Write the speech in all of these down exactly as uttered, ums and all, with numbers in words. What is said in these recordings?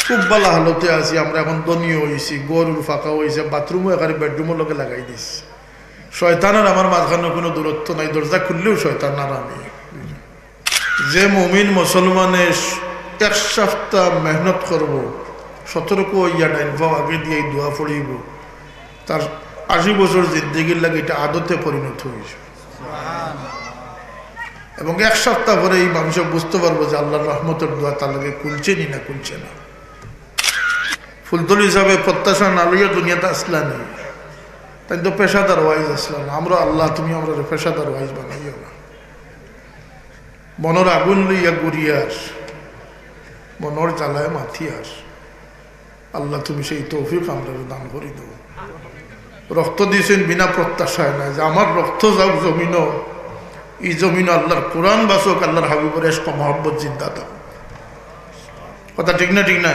খুব ভালা হালতে আছি। আমরা এখন ধনীও অইছি, ঘরও পাকা অইছে, বাথরুমও একেবারে বেডরুমর লগে লাগাই দিছি। শয়তান আর আমার মাঝখানো কুনু দূরত্ব নাই, দরজা খুললেউ শয়তান আর আমি। যে মুমিন মুসলমানে এক সাপ্তা মেহনত করবো, সতর্ক অইয়া ডাইন পাও আগে দিয়া ই দোয়া পড়িবো, তার আশি বছর জিন্দেগির লাগি ইটা আদতে পরিণত অইছে। এবং এক সাপ্তা পরে ই মানুষে বুঝতে পারবো যে আল্লার রহমতর দোয়া তার লাগি খুলছে নি না খুলছে না। ফুলতলি সাবে প্রত্যাশা না লইয়া দুনিয়াত আছলা নি, তাইন তো পেশাদার ওয়াইজ আছলা না। আমরা আল্লাহ, তুমি আমরারে পেশাদার ওয়াইজ বানাইও না। মনর আগুন লইয়া ঘুরিয়ার, মনর জ্বালায় মাতিয়ার। আল্লাহ, তুমি সেই তৌফিক আমরারে দান করি দেও। রক্ত দিছইন বিনা প্রত্যাশায় না, যে আমার রক্ত যাউক জমিনো, ই জমিনো আল্লার কোরআন বাঁচউক, আল্লার হাবিবর এশক মহব্বত জিন্দা থাকুক। কথা ঠিক না, ঠিক না?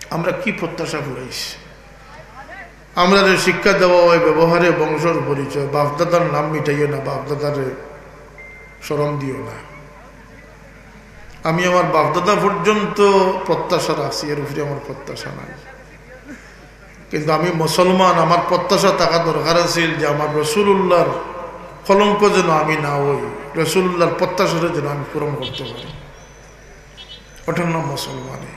আমরা কি প্রত্যাশা পুরাইছি? আমরারে শিক্ষা দেওয়া অয় ব্যবহারে বংশর পরিচয়, বাপদাদার নাম মিটাইও না, বাপদাদারে শরম দিও না। আমি আমার বাপদাদা পর্যন্ত প্রত্যাশা রাখছি, এর উপরে আমার প্রত্যাশা নাই। কিন্তু আমি মুসলমান, আমার প্রত্যাশা থাকা দরকার আছিল যে আমার রসুলুল্লাহর কলঙ্ক যেন আমি না অই, রসুলুল্লাহর প্রত্যাশারে যেন আমি পূরণ করতে পারি। ওটার নাম মুসলমানি।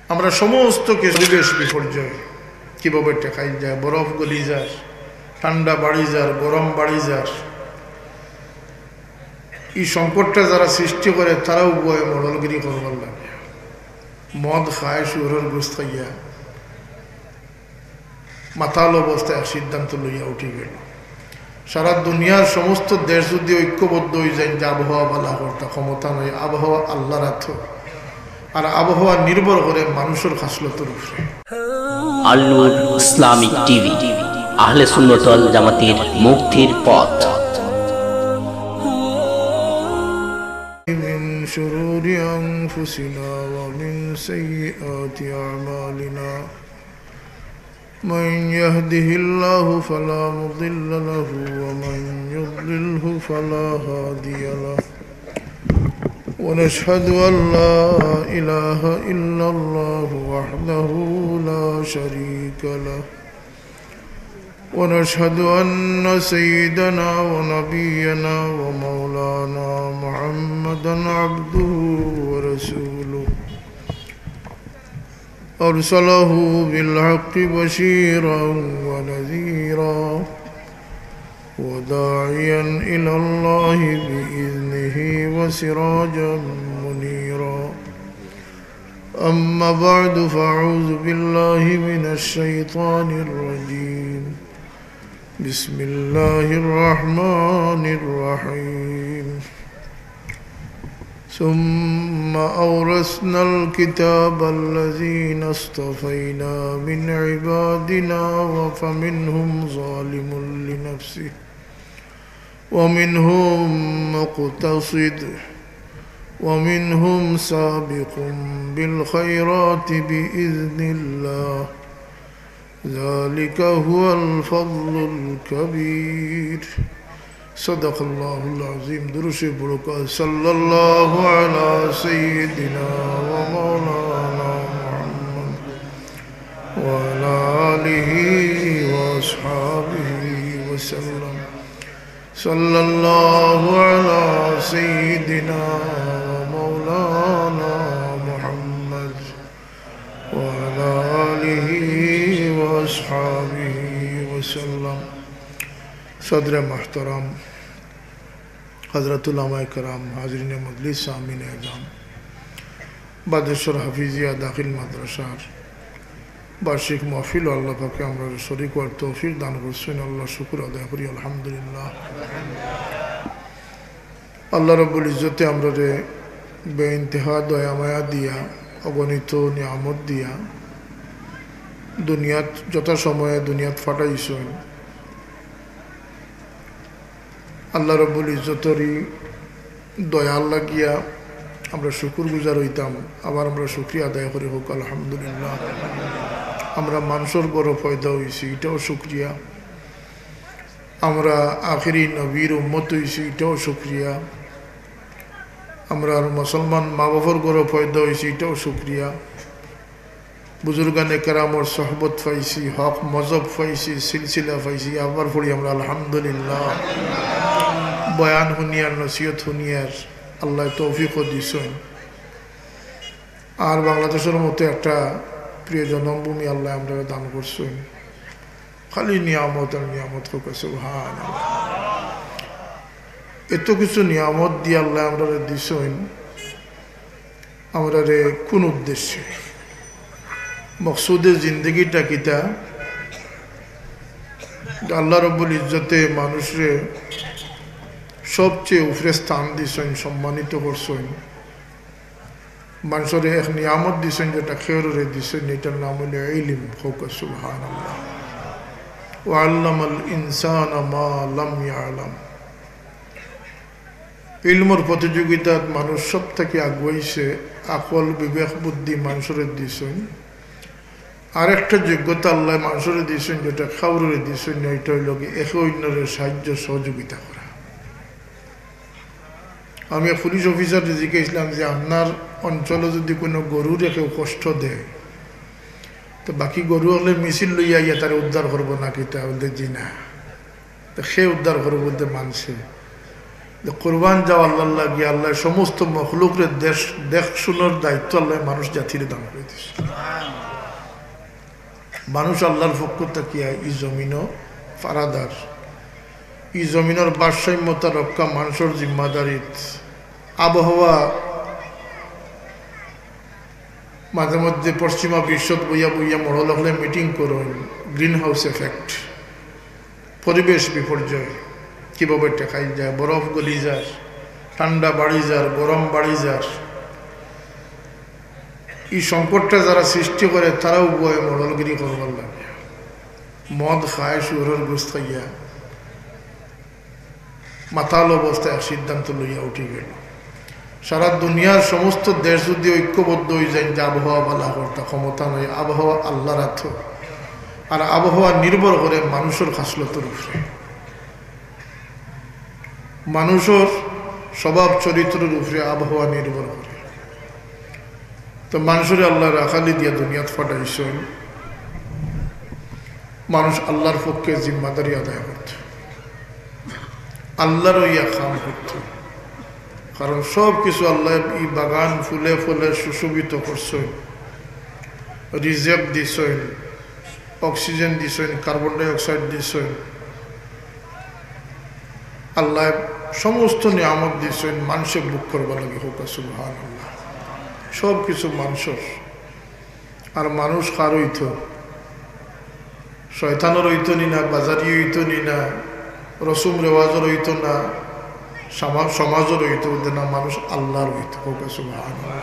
আমরা সমস্ত কিছু পরিবেশ বিপর্যয়, কিভাবে ঠেকাই যায়, বরফ গলি যার, ঠান্ডা বাড়ি যার, গরম বাড়ি যার, ই সংকটটা যারা সৃষ্টি করে তারাও বয়ে মডলগিরি করবার লাগে। মদ খায়, শুয়োরর গোস্ত খাইয়া, মাতাল অবস্থায় এক সিদ্ধান্ত লইয়া উঠি গেল। সারা দুনিয়ার সমস্ত দেশ যদি ঐক্যবদ্ধ অই যায় যে আবহাওয়া ভালা করতা, ক্ষমতা নাই, আবহাওয়া আল্লার আতো। আর আবহাওয়া নির্ভর করে মানুষর খাসলতর উপরে। আল নূর ইসলামিক টিভি, আহলে সুন্নত ওয়াল জামাতের মুক্তির পথ। من شرور أنفسنا ومن سيئات أعمالنا. من يهده الله فلا مضل له ومن يضلله فلا هادي له. ونشهد أن لا إله إلا الله وحده لا شريك له. ونشهد أن سيدنا ونبينا ومولانا محمدا عبده ورسوله. أرسله بالحق بشيرا ونذيرا وداعيا إلى الله بإذنه وسراجا منيرا. أما بعد، فأعوذ بالله من الشيطان الرجيم. بسم الله الرحمن الرحيم. ثم أورثنا الكتاب الذين اصطفينا من عبادنا، فمنهم ظالم لنفسه ومنهم مقتصد ومنهم سابق بالخيرات بإذن الله. ذلك هو الفضل الكبير. صدق الله العظيم. درود شريف پڑھو۔ صلى الله على سيدنا ومولانا محمد وعلى آله وأصحابه وسلم. صلى الله على سيدنا ومولانا محمد وعلى آله وأصحابه وسلم. صدر محترم، حضرات علماء کرام، حاضرین مجلس، سامعین اعظم، বাদেশ্বর হাফিজিয়া দাখিল মাদ্রাসার বার্ষিক মাহফিলো আল্লাহ পাকে আমরারে শরিক অওয়ার তৌফিক দান করছইন। আল্লাহর শুকুর আদায় করি, আলহামদুলিল্লাহ। আল্লাহ রাব্বুল ইজ্জতে আমরারে বেইন্তেহা দয়া মায়া দিয়া, অগণিত নিয়ামত দিয়া, দুনিয়াত যথাসময়ে দুনিয়াত পাঠাইছইন। আল্লাহ রাব্বুল ইজ্জতর ই দয়ার লাগিয়া আমরা শুকুর গুজার অইতাম। আবার আমরা শুকরিয়া আদায় করি, কউক্কা আলহামদুলিল্লাহ। আমরা মানষর ঘরো পয়দা অইছি, ইটাও শুকরিয়া। আমরা আখেরি নবীর উম্মত অইছি, ইটাও শুকরিয়া। আমরা আর মুসলমান মা বাবার ঘরে পয়দা হইছি, এটাও শুকরিয়া। বুজুর্গানে কেরামর সোহবত পাইছি, হক মজহব পাইছি, সিলসিলা পাইছি, আবার পড়ি আমরা আলহামদুলিল্লাহ। বয়ান হুনিয়ার, নসিহত হুনিয়ার আল্লাহ তৌফিকও দিছইন। আর বাংলাদেশের মতো একটা প্রিয় জন্মভূমি আল্লাহ আমরা দান করছইন। খালি নিয়ামত আর নিয়ামত, কউক্কা সুবহানাল্লাহ। এত কিছু নিয়ামত দিয়া আল্লাহ আমরারে দিছইন, আমরারে কোন উদ্দেশ্যে? মকসুদে জিন্দেগিটা কিতা? আল্লাহ রব্বুল ইজ্জতে মানুষরে সবচেয়ে উপরে স্থান দিছইন, সম্মানিত করছইন। মানুষরে এক নিয়ামত দিছইন, যেটা খেউররে দিছইন, এটার নাম হইল ইলম। কউক্কা সুবহানাল্লাহ। ওয়া আল্লামাল ইনসানা মা লাম ইয়ালাম। ইলমর প্রতিযোগিতাত মানুষ সব থাকি আগুয়াইছে, আকল, বিবেক, বুদ্ধি মানুষরে দিছইন। আরেকটা যোগ্যতা আল্লাহ মানুষরে দিছইন, যেটা খেউররে দিছইন না, এটা হইল কি একে অন্যরে সাহায্য সহযোগিতা করা। আমি এক পুলিশ অফিসাররে জিজ্ঞাসলাম যে, "আপনার অঞ্চলে যদি কোনো গরুরে কেউ কষ্ট দেয়, তো বাকি গরু হকলে মিছিল লইয়া আইয়া তারে উদ্ধার করবো না কিতা?" বলতে, "জি না।" তো সে উদ্ধার করবো বলতে মানছে। তো কোরবান যাও আল্লাহর লাগি, আল্লাহ সমস্ত মখলুকরে দেশ, দেখ শুনোর দায়িত্ব আল্লাহ মানুষ জাতিরে দান করে দিছে। মানুষ আল্লাহর পক্ষ থাকিয়া ই জমিনও পারাদার। ই জমিনর ভারসাম্যতা রক্ষা মানুষর জিম্মাদারিত। আবহাওয়া মাঝে মধ্যে পশ্চিমা বিশ্বত বইয়া বইয়া মরল হকলে মিটিং করইন, গ্রিন হাউস এফেক্ট, পরিবেশ বিপর্যয় কিভাবে ঠেকাইল যায়, বরফ গলি যার, ঠান্ডা বাড়ি যার, গরম বাড়ি যার। এই সংকটটা যারা সৃষ্টি করে, তারাও বয়ে মডলগিরি করবার লাগে। মদ খায়, শুয়োরের গোস্ত খাইয়া, মাতাল অবস্থায় এক সিদ্ধান্ত লইয়া উঠি গেল। সারা দুনিয়ার সমস্ত দেশ যদি ঐক্যবদ্ধ হয়ে যায় যে আবহাওয়া ভালা করতা, ক্ষমতা নাই, আবহাওয়া আল্লাহর হাতে। আর আবহাওয়া নির্ভর করে মানুষের খাসলতর উপরে। মানুষর স্বভাব চরিত্রর উপরে আবহাওয়া নির্ভর করে। তো মানুষরে আল্লাহ রাখালি দিয়া দুনিয়াত পাঠাইছইন, মানুষ আল্লাহর পক্ষে জিম্মাদারি আদায় করত, আল্লাহর ইয়া কাম করত। কারণ সব কিছু আল্লাহ এই বাগান ফুলে ফলে সুশোভিত করছইন, রিজিক দিছইন, অক্সিজেন দিছইন, কার্বন ডাইঅক্সাইড দিছইন। আল্লাহ সমস্ত নিয়ামত দিছইন মানুষে ভোগ করবার লাগি। কউক্কা সুবহানাল্লাহ। সব কিছু মানুষর। আর মানুষ কার হইতো? শয়তানর হইতো নি না, বাজারি হইতো নি না, রসুম রেওয়াজর হইতো না, সামা-, সমাজর হইতো না, মানুষ আল্লাহর হইতো। কউক্কা সুবহানাল্লাহ।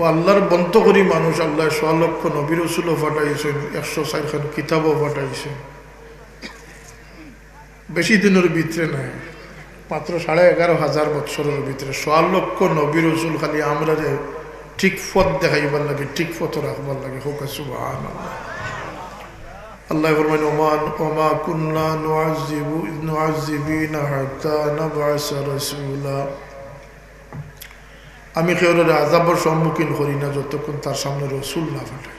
ও আল্লাহর বন্ত করি মানুষ, আল্লাহ সোয়া লক্ষ নবী রসুলও পাঠাইছইন, একশো চাইরখান কিতাবও পাঠাইছইন। বেশি দিনর ভিতরে নাই, মাত্র সাড়ে এগারো হাজার বৎসরর ভিতরে সোয়া লক্ষ নবী রসুল খালি আমরারে ঠিক পথ দেখাইবার লাগি, ঠিক পথ রাখবার লাগি। কউক্কা সুবহানাল্লাহ। আল্লাহ ফরমাইন, "ওমা, ওমা কুন্না নুআযযিবু, নুআযযিবিনা হাত্তা নাবআসা রাসূলা।" আমি কেউরে আযাবর সম্মুখীন করি না যতক্ষণ তার সামনে রসুল না পাঠাই।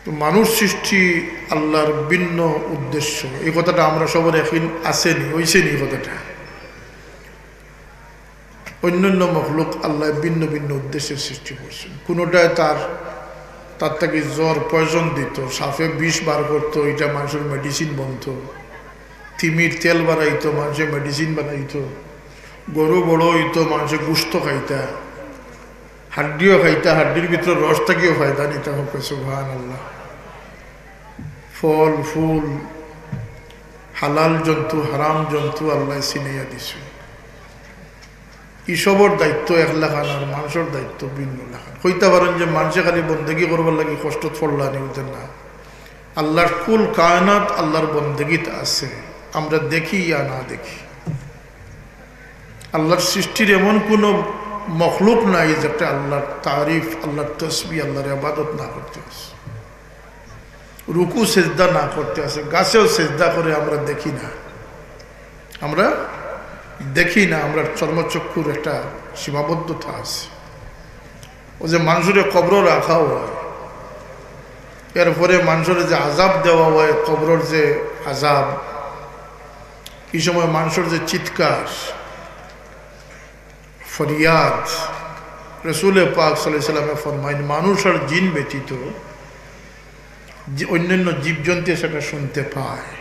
তো মানুষ সৃষ্টি আল্লাহর ভিন্ন উদ্দেশ্য, এই কথাটা আমরা সবার একই আছেনি, হইছেনি এই কথাটা? অন্যান্য মখলুক আল্লাহ ভিন্ন ভিন্ন উদ্দেশ্যে সৃষ্টি করছেন। কোনোটায় তার, তার থাকি জ্বর পয়জন দিত, সাপে বিষ বার করতো, এটা মানুষের মেডিসিন বনতো। তিমির তেল বানাইতো, মানুষে মেডিসিন বানাইতো। গরু বড় হইতো, মানুষে গোস্ত খাইতা। হাড্ডিও খাইতা, হাড্ডির ভিতরে রস থাকিও ফায়দা নিতা। কউক্কা সুবহানাল্লাহ। ফল, ফুল, হালাল জন্তু, হারাম জন্তু আল্লাহ চিনাইয়া দিছইন। ইসবর দায়িত্ব এক লাখান আর মানুষর দায়িত্ব ভিন্ন লাখান। কইতা পারেন যে মানুষে খালি বন্দেগি করবার লাগি কষ্টত পড়লা নি, বুঝেন না। আল্লাহর কুল কায়নাত আল্লাহর বন্দেগিত আছে, আমরা দেখি ইয়া না দেখি। আল্লাহর সৃষ্টির এমন কোনো মখলুক নাই যেটা আল্লাহর তারিফ, আল্লাহর তসবিহ, আল্লাহর ইবাদত না করতে আছে। রুকু সেজদা না করতে আছে, গাছেও সেজদা করে আমরা দেখি না, আমরা দেখি না, আমরার চর্মচক্ষুর একটা সীমাবদ্ধতা আছে। অউ যে মানষরে কবরো রাখা অয়, এরপরে মানষরে যে আযাব দেওয়া অয়, কবরর যে আযাব, ই সময় মানষর যে চিৎকার, ফরিয়াদ, রসুলে পাক সাল্লাল্লাহু আলাইহি ওয়াসাল্লামে ফরমাইন, মানুষ আর জিন ব্যতীত যে অন্যান্য জীবজন্তুয়ে সেটা শুনতে পায়।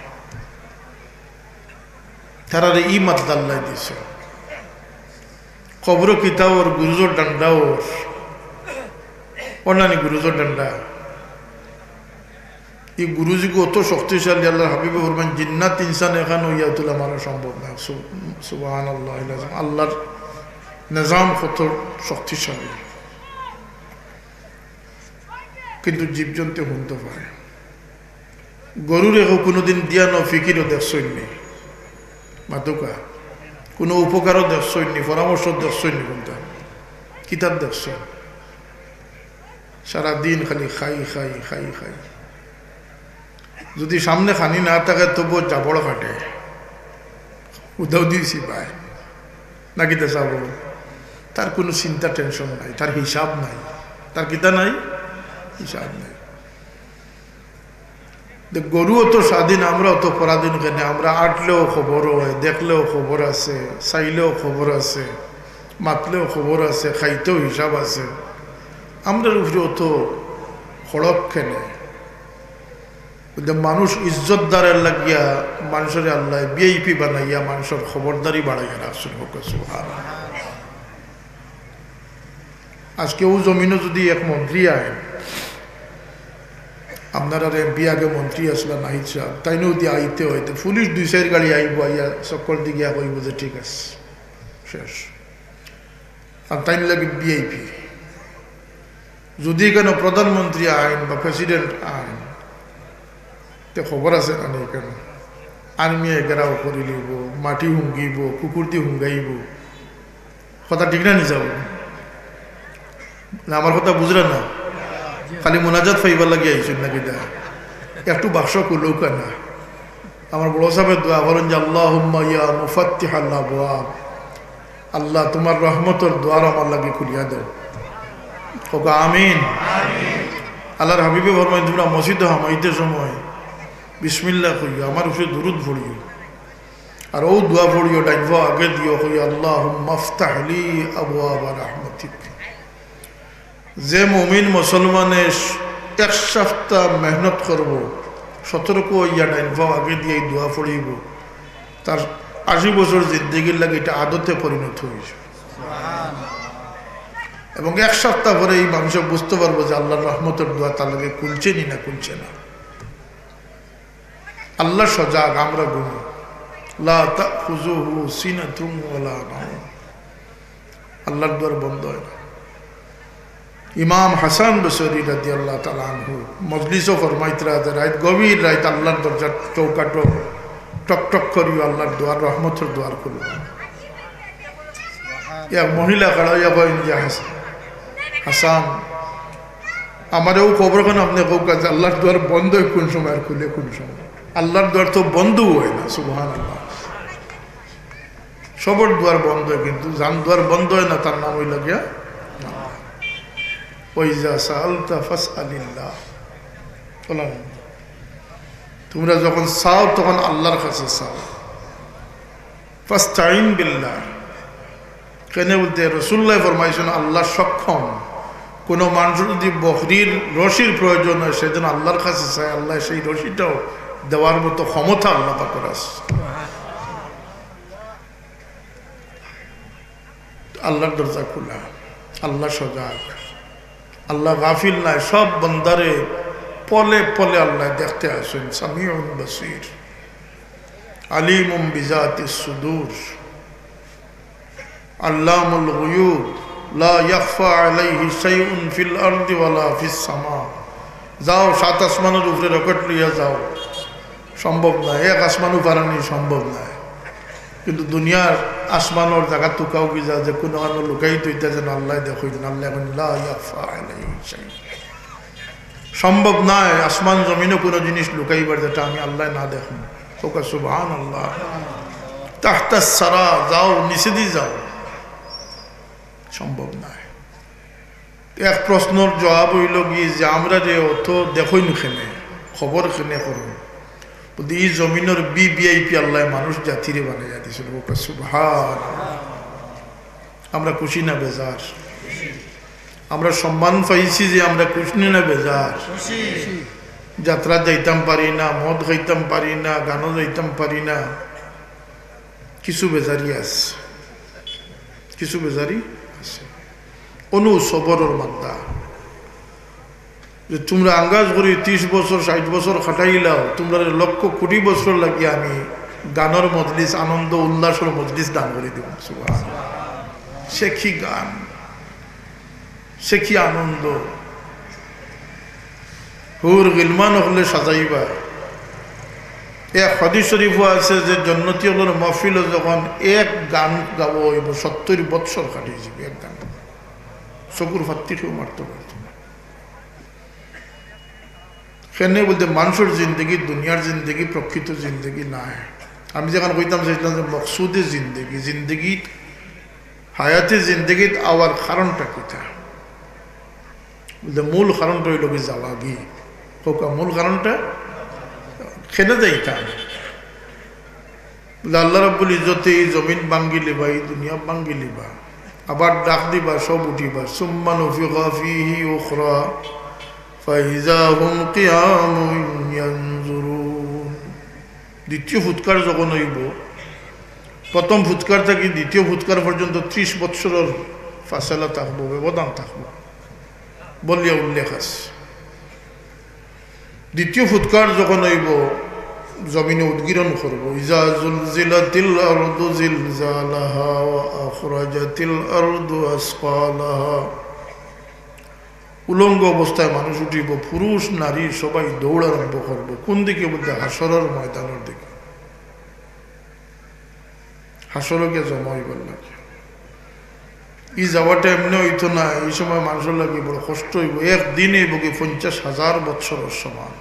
তারারে ই মাত আল্লায় দিছে। কবরো কিতা অর, গুরুজর ডান্ডা অর, অর নানি গুরুজর ডান্ডা। ই গুরুজিগু অত শক্তিশালী, আল্লাহর হাবিবে ফরমাইন, জিন্নাত ইনসান একখান অইয়া তুলা মারা সম্ভব না। সু-, সুবহানাল্লাহিল আযীম। আল্লাহর নিজাম কত শক্তিশালী। কিন্তু জীবজন্তুয়ে হুনতো পারে। গরুরে কেউ কুনুদিন দিয়া ন ফিকিরও দেখছইন নি? মাতুক্কা। কুনু উপকারও দেখছইন নি, পরামর্শ দেখছইন নি কুনটা? কিতার দেখছইন? সারাদিন খালি খাই, খাই, খাই, খাই। যুদি সামনে খানি না থাকে, তবুও জাবড় কাটে। উদাও দিছি ভাই। নাকি দেশা বলো? তার কুনু চিন্তা, টেনশন নাই, তার হিসাব নাই। তার কিতা নাই? হিসাব নাই। তে গরুও তো স্বাধীন, আমরাও তো পরাধীন। কেনে? আমরা আটলেও খবর অয়, দেখলেও খবর আছে, চাইলেও খবর আছে, মাতলেও খবর আছে, খাইতেও হিসাব আছে। আমরার উপরে অত খড়ক কেনে? বুঝলে, মানুষ ইজ্জতদারের লাগিয়া মানষরে আল্লায় ভিআইপি বানাইয়া মানষর খবরদারি বাড়াইয়া রাখছইন। কউক্কা সুবহানাল্লাহ। আজকে অউ জমিনো যুদি এক মন্ত্রী আইন, আপনারার এমপি আগে মন্ত্রী আছলা নাহিদ সাব, তাইনও যুদি আইতে অয়, তে পুলিশ দুই চাইর গাড়ি আইবো, আইয়া চক্কর দি গিয়া কইবো যে ঠিক আছে, শেষ। আর তাইন লাগি ভিআইপি। যুদি কুনু প্রধানমন্ত্রী আইন বা প্রেসিডেন্ট আইন, তে খবর আছে না নি কেনে? আর্মিয়ে ঘেরাও করি লইবো, মাটি হুঙ্গিবো, কুকুর দি হুঙ্গাইবো। কথা ঠিক না নি যাবো? না, আমার কথা বুঝরা না? খালি মুনাজাত পাইবার লাগি আইছইন নাকি দা? একটু বাক্স খুলউক্কা না। আমার বড় সাবে দোয়া করইন যে, "আল্লাহুম্মা ইয়া মুফাত্তিহাল আবওয়াব।" আল্লাহ, তুমার রহমতর দুয়ার আমার লাগি খুলিয়া দেও। কউক্কা আমিন। আল্লাহর হাবিবে ফরমাইন, তুমরা মসজিদো হামাইতে সময় বিসমিল্লাহ কইও, আমার উপরে দুরুদ পড়িও, আর অউ দোয়া পড়িও, ডাইন পাও আগে দিও, কইও, "আল্লাহুম্মা ইফতাহ লি আবওয়াবা রাহমাতিক।" যে মুমিন মুসলমানে এক সপ্তাহ মেহনত করবো, সতর্ক অইয়া ডাইন পাও আগে দিয়া ই দোয়া পড়িবো, তার আশি বছর জিন্দেগির লাগি ইটা আদতে পরিণত অইছে। এবং এক সপ্তাহ পরে ই মানষে বুঝতো পারবো যে আল্লাহর রহমতর দোয়া তার লাগি খুলছে নি না খুলছে না। আল্লাহ সজাগ, আমরা ঘুমো। লা তাখুযুহু সিনাতুন ওয়ালা নাওম। আল্লাহর দুয়ার বন্ধ অয় না। ইমাম হাসান বসরি রাদিয়াল্লাহু তাআলা আনহু মজলিসো ফরমাইতরা যে রাইত, গভীর রাইত আল্লাহর দরজার চৌকাঠো টক টক করিও আল্লাহর দুয়ার, রহমতর দুয়ার খুলো। এক মহিলা খাড়া অইয়া কইন যে, "হাস-, হাসান, আমারে অউ খবরখান আপনে কউক্কা যে আল্লাহর দুয়ার বন্ধ অয় কুন সময় আর খুলে কুন সময়? আল্লাহর দুয়ার তো বন্ধ অয় না।" সুবহানাল্লাহ। সবর দুয়ার বন্ধ অয়, কিন্তু যান দুয়ার বন্ধ অয় না, তার নাম অইলো গিয়া আল্লাহ। "ওয়া ইযা সাআলতা ফাসআলিল্লাহ।" বললাম, তুমরা যখন চাও, তখন আল্লাহর কাছে চাও। "ফাস্তাইন বিল্লাহ।" কেনে বলতে, রাসূলুল্লাহ ফরমাইছইন, আল্লাহ সক্ষম। কুনু মানষর যুদি বকরির রশির প্রয়োজন অয়, সে যেন আল্লাহর কাছে চায়, আল্লায় সেই রশিটাও দেওয়ার মতো ক্ষমতা আল্লাহ পাকর আছে। আল্লাহর দরজা খোলা, আল্লাহ সজাগ, আল্লাহ গাফিল নায়, সব বন্দারে পলে পলে আল্লাহ দেখতে আছইন, সামিউন বসির, আলিমুম বিজাতিস সুদূর, আল্লামুল গুয়ুব, লা ইয়াখফা আলাইহি শাইউন ফিল আরদি ওয়ালা ফিস সামা। যাও, সাত আসমানর উপরে রকেট লইয়া যাও, সম্ভব নায়, এক আসমানও পারানি সম্ভব নায়। কিন্তু দুনিয়ার আসমানর জাগাত তুকাও কি যা, যে কুনু কানো লুকাই থইতা যেন আল্লাহ দেখইন, আল্লাহ এখন লা ইয়াখফা আলাইহি শাই। সম্ভব নায় আসমান জমিনো কুনু জিনিস লুকাইবার যেটা আমি আল্লাহ না দেখমু। কউক্কা সুবহানাল্লাহ। তাহতা সারা, যাও, নিচেদি যাও। সম্ভব নায়। এক প্রশ্নর জবাব অইলো কি যে, আমরারে অত দেখইন কেনে, খবর কেনে করইন? বলতে, ই জমিনর ভিভিআইপি আল্লায় মানুষ জাতিরে বানাইয়া দিছইন। বলতে, সুবহান। আমরা খুশি না বেজার? আমরা সম্মান পাইছি যে আমরা খুশি না বেজার? যাত্রাত যাইতাম পারি না, মদ খাইতাম পারি না, গানো যাইতাম পারি না, কিছু বেজারি আছে, কিছু বেজারি আছে। অনু সবরর মাদ্দা যে তুমরা আঙ্গাজ করি ত্রিশ বছর, ষাইট বছর খাটাইলাও, তুমরারে লক্ষ কোটি বছর লাগি আমি গানর মজলিস, আনন্দ উল্লাসর মজলিস দান করি দিমু। সুবহান। সে কি গান, সে কি আনন্দ। হুর গিলমান অকলে সাজাইবা। এক হাদিস শরীফও আছে যে জন্নতি অকলর মাহফিলো যখন এক গান গাওয়া অইবো, সত্তইর বৎসর কাটি যিবো এক গান। চকুর ফাত্তি কেউ মারতো পারতো না। কেনে বলতে, মানষর জিন্দেগি, দুনিয়ার জিন্দেগি প্রকৃত জিন্দেগি নায়। আমি যেখান কইতাম চাইছিলাম যে মকসুদে জিন্দেগি, জিন্দেগি, হায়াতে জিন্দেগিত আওয়ার কারণটা কিতা? বলতে, মূল কারণটা অইলো কি যাওয়াগি। কউক্কা, মূল কারণটা কেনে যাইতাম? বলে, আল্লাহ রাব্বুল ইজ্জতে ই জমিন ভাঙ্গিলিবা, ই দুনিয়া ভাঙ্গিলিবা, আবার ডাক দিবা, সব উঠিবা। সুম্মা নুফিখা ফিহি উখরা ফাইযা হুম কিয়ামুন ইয়ানজুরুন। দ্বিতীয় ফুৎকার যখন অইবো, প্রথম ফুৎকার থাকি দ্বিতীয় ফুৎকার পর্যন্ত ত্রিশ বৎসরর ফাসলা থাকবো, ব্যবধান থাকবো বলিয়া উল্লেখ আছে। দ্বিতীয় ফুৎকার যখন অইবো, জমিনে উদ্গীরণ করবো, ইজা জুলজিলাতিল আরদু জিলজালাহা ওয়া আখরাজাতিল আরদু আসকালাহা। উলঙ্গ অবস্থায় মানুষ উঠিবো, পুরুষ নারী সবাই দৌড় আরম্ভ করবো। কোন দিকে? বলতে, হাশরর ময়দানর দিকে। হাশরো গিয়া জমা অইবার লাগি। ই যাওয়াটা এমনে অইতো না, ই সময় মানষর লাগি বড় কষ্ট অইবো। এক দিন অইবো কি পঞ্চাশ হাজার বৎসরর সমান।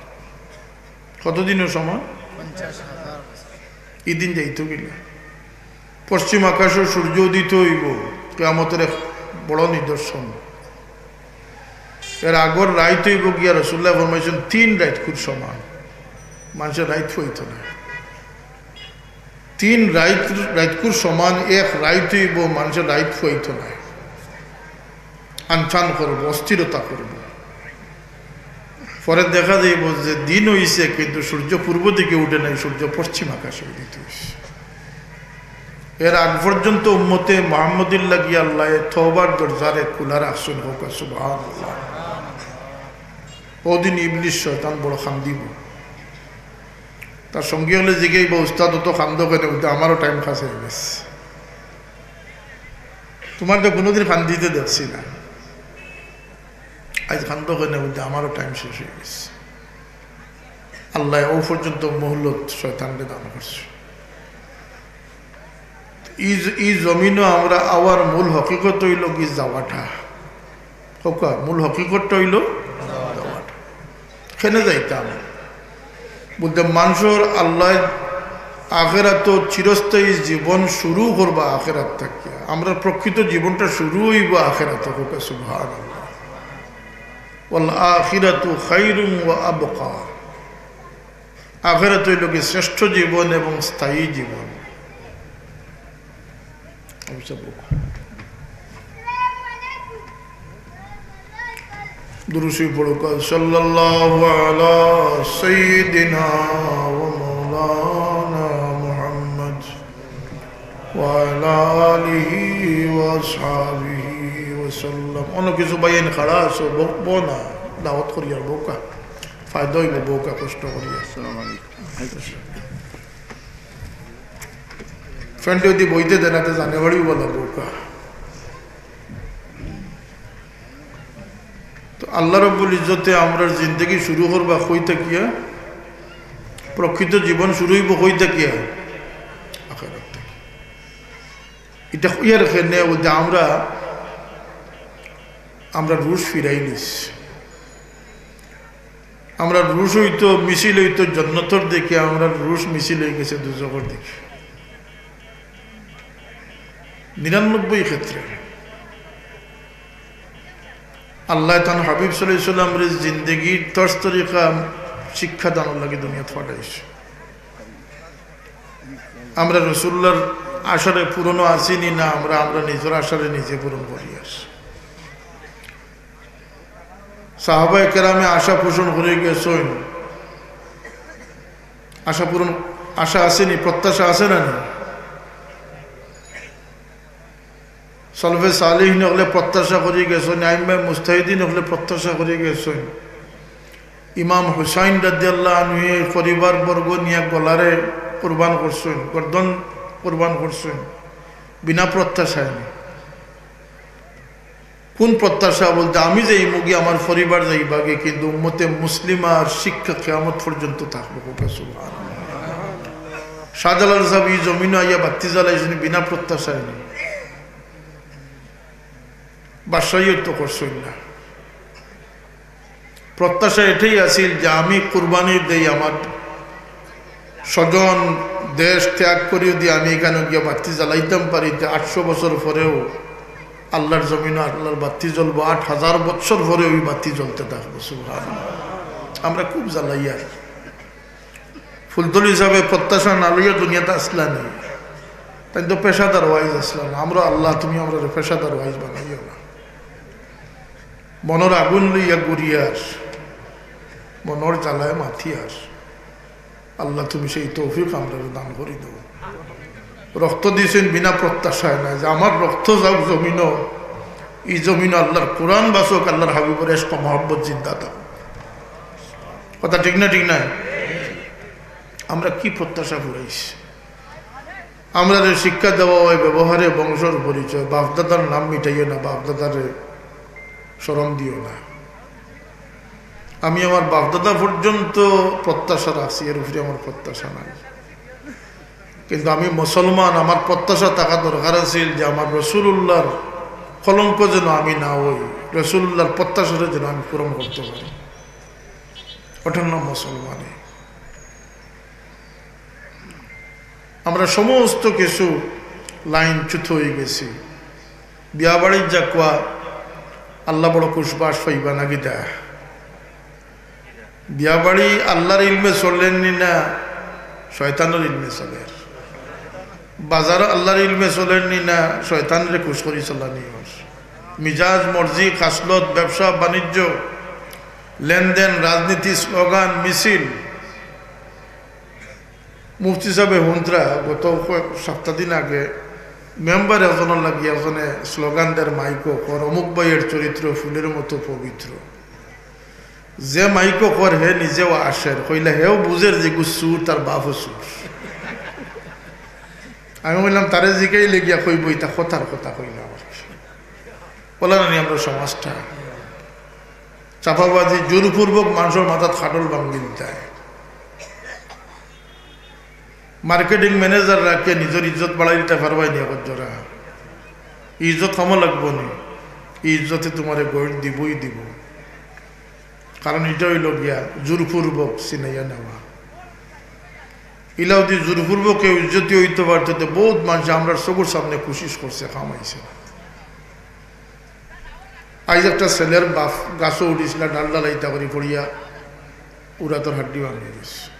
কত দিনর সমান? পঞ্চাশ হাজার বছর। ই দিন যাইতো গিলা। পশ্চিম আকাশো সূর্য উদিত অইবো, কিয়ামতর এক বড় নিদর্শন। এর আগর রাইত অইবো গিয়া রাসূলুল্লাহ ফরমাইছইন তিন রাইতকুর সমান। মানষে রাইত পাইতো না। তিন রাইত, রাইতকুর সমান এক রাইত অইবো, মানষে রাইত পাইতো নায়, আনচান করবো, অস্থিরতা করবো। পরে দেখা যাইবো যে দিন অইছে, কিন্তু সূর্য পূর্ব দিকে উঠে নাই, সূর্য পশ্চিম আকাশে উদিত অইছে। এর আগ পর্যন্ত উম্মতে মুহাম্মদীর লাগি আল্লায় তওবার দরজারে খোলা রাখছইন। কউক্কা সুবহানাল্লাহ। ওদিন ইবলিস শয়তান বড় কান্দিবো। তার সঙ্গী অকলে জিগাইবো, "উস্তাদ, অত কান্দো কেনে?" বলতে, "আমারও টাইম শেষ অইগেছে। তুমারে তো কুনুদিন কান্দিতে দেখছি না, আইজ কান্দো কেনে?" বলতে, "আমারও টাইম শেষ অইগেছে।" আল্লায় অউ পর্যন্ত মহলত শয়তানরে দান করছইন। ই জ-, ই জমিনো আমরা আওয়ার মূল হকিকত অইলো কি যাওয়াটা। কউক্কা, মূল হকিকতটা অইলো যাওয়াটা। কেনে যাইতাম? বলতে, মানষর আল্লায় আখেরাতো চিরস্থায়ী জীবন শুরু করবা আখেরাত থাকিয়া। আমরার প্রকৃত জীবনটা শুরু অইবো আখেরাতো। কউক্কা সুবহানাল্লাহ। ওয়াল আখিরাতু খায়রুন ওয়া আবকা। আখেরাত অইলো কি শ্রেষ্ঠ জীবন এবং স্থায়ী জীবন। আচ্ছা, বলুন। দুরূদ শরীফ পড়ুক্কা, সাল্লাল্লাহু আলা সাইয়্যিদিনা ওয়া মাওলানা মুহাম্মদ ওয়া আলা আলিহি ওয়া আসহাবিহি ওয়া সাল্লাম। অন্য কিছু ভাইয়াইন খাড়া আছো, বউ, বউ না, দাওয়াত করিয়ার বউক্কা। ফায়দা অইবো বউক্কা কষ্ট করিয়া। আসসালামু আলাইকুম। ফ্রেন্ডে যদি বইতে দেন, এতে জানে বাড়িও বলা বউক্কা। তো আল্লাহ রাব্বুল ইজ্জতে আমরার জিন্দেগি শুরু করবা কই থাকিয়া? প্রকৃত জীবন শুরু অইবো কই থাকিয়া? আখেরাত থাকি। ইটা কইয়ার কেনে? বলতে আমরা, আমরা রুশ ফিরাইলিছি। আমরার রুশ অইতো, মিছিল অইতো জন্নতর দিকে, আমরার রুশ মিছিল অইগেছে দুজখর দিকে। নিরানব্বই ক্ষেত্রে আল্লায় তান হাবিব সাল্লাল্লাহু আলাইহি ওয়াসাল্লামরে জিন্দেগির তর্জ তরিকা শিক্ষা দানর লাগি দুনিয়াত পাঠাইছে। আমরা রাসূলুল্লাহর আশারে পূরণও আছি নি না, আমরা, আমরা নিজর আশারে নিজে পূরণ করিয়ার। সাহাবায়ে কেরামে আশা পোষণ করি গেছইন, আশা পূরণ, আশা আছে নি, প্রত্যাশা আছে না নি? সলফে সালিহিন অকলে প্রত্যাশা করি গেছইন, আইম্মায়ে মুজতাহিদিন অকলে প্রত্যাশা করি গেছইন। ইমাম হুসাইন রাদিয়াল্লাহু আনহুয়ে পরিবার বর্গ নিয়া গলারে কুরবান করছইন, গর্দন কুরবান করছইন, বিনা প্রত্যাশায় নি। কোন প্রত্যাশা বলতে, আমি যাইমুগি, আমার পরিবার যাইবাগি, কিন্তু উম্মতে মুসলিমার শিক্ষা কিয়ামত পর্যন্ত থাকবো। কউক্কা সুবহানাল্লাহ। শাহজালাল সাহেব ই জমিনো আইয়া বাত্তি জ্বালাইছইন বিনা প্রত্যাশায় নি, বাদশাহিও তো করছইন না। প্রত্যাশা এটাই আছিল যে আমি কুরবানি দেই, আমার স্বজন, দেশ ত্যাগ করি যদি আমি এখানো গিয়া বাত্তি জ্বালাইতাম পারি, তে আটশো বছর পরেও আল্লাহর জমিনো আল্লাহর বাত্তি জ্বলবো, আট হাজার বছর পরেও ওই বাত্তি জ্বলতে থাকবো। সুবহানাল্লাহ। আমরা খুব জ্বালাইয়ার। ফুলতলি সাহেবে প্রত্যাশা না লইয়া দুনিয়াত আছলা নি, তাইন তো পেশাদার ওয়াইজ আছলা না। আমরা, আল্লাহ, তুমি আমরারে পেশাদার ওয়াইজ বানাইও না। মনর আগুন লইয়া ঘুরিয়ার, মনর জ্বালায় মাতিয়ার। আল্লাহ, তুমি সেই তৌফিক আমরারে দান করি দেও। রক্ত দিছইন বিনা প্রত্যাশায় নায়, যে আমার রক্ত যাউক জমিনো, ই জমিনো আল্লাহর কোরআন বাঁচউক, আল্লাহর হাবিবর ইশক মহব্বত জিন্দা থাকুক। কথা ঠিক না, ঠিক না? আমরা কি প্রত্যাশা পুরাইছি? আমরারে শিক্ষা দেওয়া অয় ব্যবহারে বংশর পরিচয়, বাপদাদার নাম মিটাইও না, বাপদাদারে শরম দিও না। আমি আমার বাপদাদা পর্যন্ত প্রত্যাশা রাখছি, এর উপরে আমার প্রত্যাশা নাই। কিন্তু আমি মুসলমান, আমার প্রত্যাশা থাকা দরকার আছিল যে আমার রাসূলুল্লাহর কলঙ্ক যেন আমি না হই, রাসূলুল্লাহর প্রত্যাশাটা যেন আমি পূরণ করতে পারি। ওটার নাম মুসলমানি। আমরা সমস্ত কিছু লাইন চ্যুত হই গেছি। বিয়া বাড়িত যাউক্কা, আল্লাহ বড় খুশ বাশ পাইবা না কিতা? বিয়া বাড়ি আল্লাহর ইলমে চলের নি না, শয়তানর ইলমে চলের? বাজার আল্লাহর ইলমে চলের নি না, শয়তানরে খুশ করি চলানি অর? মিজাজ, মর্জি, খাসলত, ব্যবসা বাণিজ্য, লেনদেন, রাজনীতি, স্লোগান, মিছিল, মুফতি সাহেবে হুনতরা গত কয়েক সপ্তাহ দিন আগে মেম্বার একজনর লাগি একজনে স্লোগান দের, মাইকো কর, "অমুক ভাইয়ের চরিত্র ফুলের মতো পবিত্র।" যে মাইকো কর হে নিজেও আশের, কইলা হেও বুঝের যে ইগু চুর, তার বাপও চুর। আমি কইলাম, "তারে জিকাইলে গিয়া কইবো, ইতা কথার কথা কইলাম আর কি।" বলা না নি আমরা সমাজটা চাপাবাজি, জোরপূর্বক মানষর মাথাত খাটল ভাঙ্গি দিতায়। মার্কেটিং ম্যানেজার রাখিয়া নিজর ইজ্জত বাড়াই দিতা পারবায় নি? একজরা ইজ্জত কমো লাগবো নি? ই ইজ্জতে তুমারে গইট দিবই দিব। কারণ ইটা অইলো গিয়া জোরপূর্বক ছিনাইয়া নেওয়া। ইলা যুদি জোরপূর্বক কেউ ইজ্জতি অইতো পারতো, তে বউত মানষে আমরার চকুর সামনে কুশিশ করছে, কামাইছে। আইজ একটা ছেলের বাপ গাছো উঠিছিলা, ডাল ডালাইতা করি পড়িয়া উরাতর হাড্ডি ভাঙ্গি গেছে।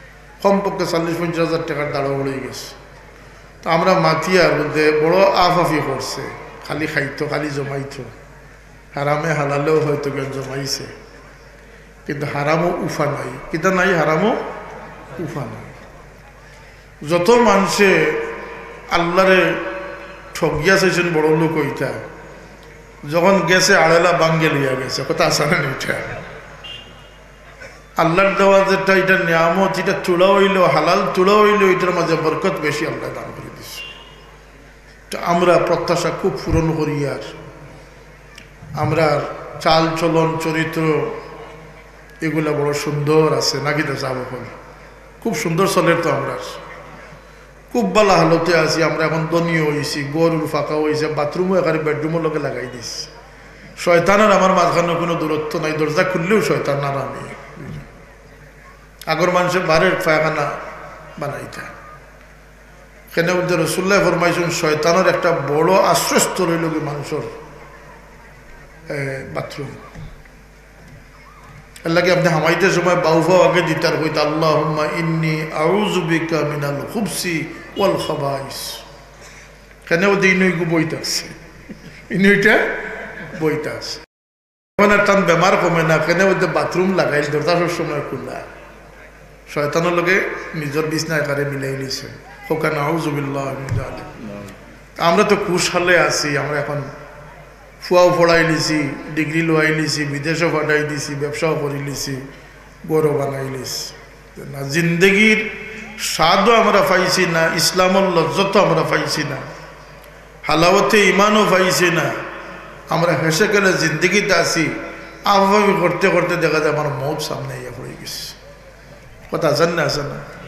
কমপক্ষে চল্লিশ পঞ্চাশ হাজার টেকার দাড়া পড়ি গেছে। তো আমরা মাতিয়ার বলতে বড় আফাফি করছে, খালি খাইতো, খালি জমাইতো। হারামে হালালেও হয়তো জ্ঞান জমাইছে, কিন্তু হারামও উফা নাই। কিতা নাই? হারামও উফা নাই। যত মানষে আল্লারে ঠগিয়া চাইছইন বড় লোক অইতা, যখন গেছে আড়েলা ভাঙ্গি লইয়া গেছে। কথা আছে না নি ইটা? আল্লার দেওয়া যেটা, ইটা নিয়ামত, ইটা তুলা অইলো, হালাল তুলা অইলো, ইটার মাঝে বরকত বেশি আল্লায় দান করি দিছে। তো আমরা প্রত্যাশা খুব পূরণ করিয়ার, আমরার চাল চলন চরিত্র ইগুলা বড় সুন্দর আছে, না কিতা? খুব সুন্দর চলের তো আমরার, খুব ভালা হালতে আছি। আমরা এখন ধনীও অইছি, ঘর-উর পাকা অইছে, বাথরুমও একেবারে বেডরুমর লগে লাগাই দিছি। শয়তান আর আমার মাঝখানো কুনু দূরত্ব নাই, দরজা খুললেও শয়তান আর আমি। আগর মানষে বারের পায়খানা বানাইতা, কেনে বুলতে রসুল্লায় ফরমাইছইন, শয়তানর একটা বড় আশ্রয়স্থল অইলো গি মানষর, এ, বাথরুম। এরলাগি আপনে হামাইতে সময় বাউ পাও আগে দিতার, কইতা, "আল্লাহুম্মা ইন্নী আউযু বিকা মিনাল খুবসি ওয়াল খাবাইস।" কেনে বুলতে ইনো ইগু বইতা আছে, ইনো ইটা বইতা আছে। অখন আর তান বেমার কমে না, কেনে বুলতে বাথরুম লাগাইল, দরজা সব সময় খুলা। শয়তানর লগে নিজর বিছনা একারে মিলাইলিছে। কউক্কা নাউযুবিল্লাহি মিন যালিক। আমরা তো খুশহালে আছি, আমরা অখন ফুয়াও পড়াইলিছি, ডিগ্রি লওয়াইলিছি, বিদেশও পাঠাই দিছি, ব্যবসাও করিলিছি, ঘরও বানাইলিছি। না, জিন্দেগির স্বাদও আমরা পাইছি না, ইসলামর লজ্জতও আমরা পাইছি না, হালাওয়াতে ইমানও পাইছি না। আমরা হেসে খেলে জিন্দেগিত আছি, আফাফি করতে করতে দেখা যায় আমার মউত সামনে আইয়া পড়ি গেছে। কথা আছে না, আছে না?